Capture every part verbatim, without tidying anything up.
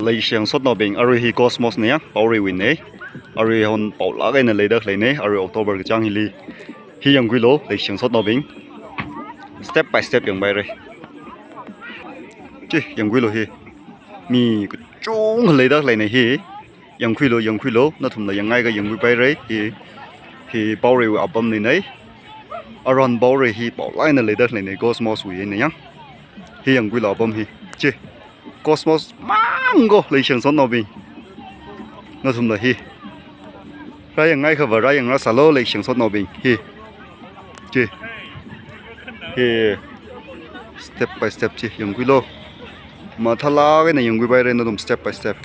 Leishiyan sotnaobing, arui hi Cosmos na ya, Paoreiwui na. Arui hon paolāk eina leida khalei na, arui October kachāng hili. Hi yangkhuilu, leishiyan sotnaobing. Step by step yangpaira. Chi, yangkhuilu hi. Mi kachungkha leida khalei na hi. Yangkhuilu, yangkhuilu, nathumla yangngaikha yangkhuipaira hi. Hi Paoreiwui apam na na. Aruihon Paorei hi paolāk eina leida khalei na, Cosmos wui na ya. Hi yangkhuilu apam hi. Chi. Cosmos mang ko, leishiyan sotnaobing. Nathumla hi. Rāyangngaikha va rāyangrāsālu, leishiyan sotnaobing. Hi. Chi. Hi. Step by step chi yangkhuilu. Mathālāk eina yangkhuipaira nathum, step by step.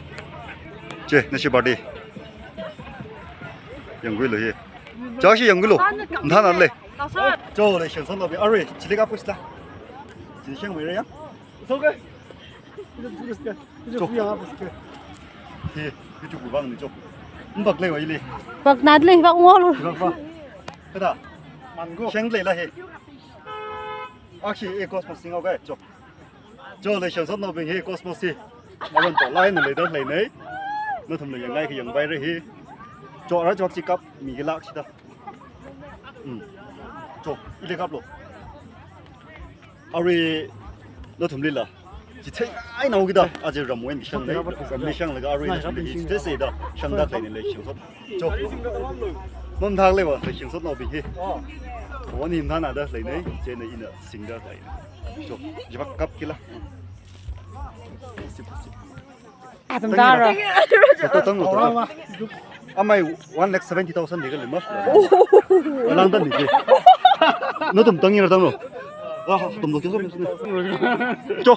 Chi, nashi party. Yangkhuilu hi. Chashi yangkhuilu. Mathāna le. Cho, leishiyan sotnaobing. Arui, chili kapusla. Chili shang mai re ya. It's okay. Cho. Hi, hi chu kubang ni cho. Mbak lei wa ili. Bak nat lei, bak ngolu. Bak ba. Kada. Mango. Shang lei la hi. Akshi, e Cosmos sing okay, cho. Cho, leishiyan sotnaobing hi Cosmos hi. Aruihon paolāk eina leida khalei na. Nathumla yangngaikha yangpaira hi. Cho, ara cho chi kap mi kila shida. Hmm. Cho, ili kaplu. Arui nathumlila. Chitheinao kida, aja ramwui eina shang na, ramli shanglaga arui nathumli hi chithei seida, shangda khalei na, leishiyan sot. Cho. Mathālāk lei wa, leishiyan sotnaobing hi. Awon hi mathānada khalei na, chieina ina singda khalei. Cho, jiva kap kila. Sip, sip. Atam daro. Tanglo, tanglo. Amai one lakh seventy thousand ni kali ma. Langda ni. Nathum tangi ra tanglo. Wa, tumlo kyo. Cho.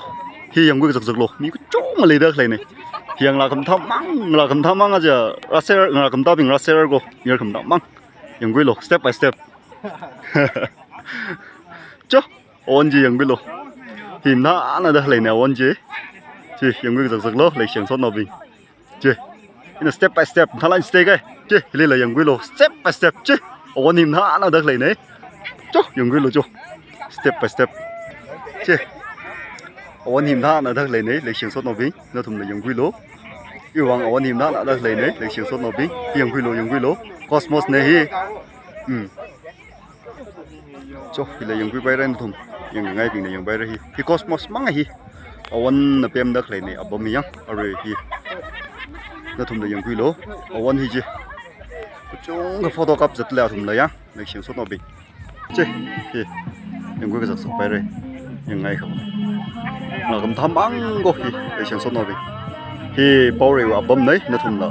Hi yangkhui kazakzaklu. Mi kachungkha leida khalei na. Hi yang la khamathā mang, la khamathā mang aja. Rāser, la khamathābing rāser ko. Yar khamathā mang. Yangkhuilu, step by step. Cho. Awon chi yangkhuilu. Hi mathānada khalei na awon chi. Chi yangkhui kazakzaklu, leishiyan sotnaobing. Chi. Ina step by step, mathālāk eina stay kai. Chi, hilila yangkhuilu, step by step. Chi. Awon hi mathānada khalei na. Cho, yangkhuilu cho. Step by step. Chi. Awon hi mathānada khalei na, leishiyan sotnaobing. Nathumla yangkhuilu. Iwui vang awon hi mathānada khalei na, leishiyan sotnaobing. Yangkhuilu, yangkhuilu. Cosmos na hi. Hmm. Cho, hila yangkhuipaira nathum. Yangngaibingna yangpaira hi. Hi Cosmos mang hi. Awonna pemda khalei na apam hi ya. Arui hi. Nathumla yangkhuilu. Awon hi chi. Kachungkha photo kapzatlu athumla ya. Leishiyan sotnaobing. Chi. Hi. Yangkhui kazakzakpaira. Yangngaikha. La khamathā mang ko hi. Leishiyan sotnaobing. Hi Paoreiwui apam na, nathumla.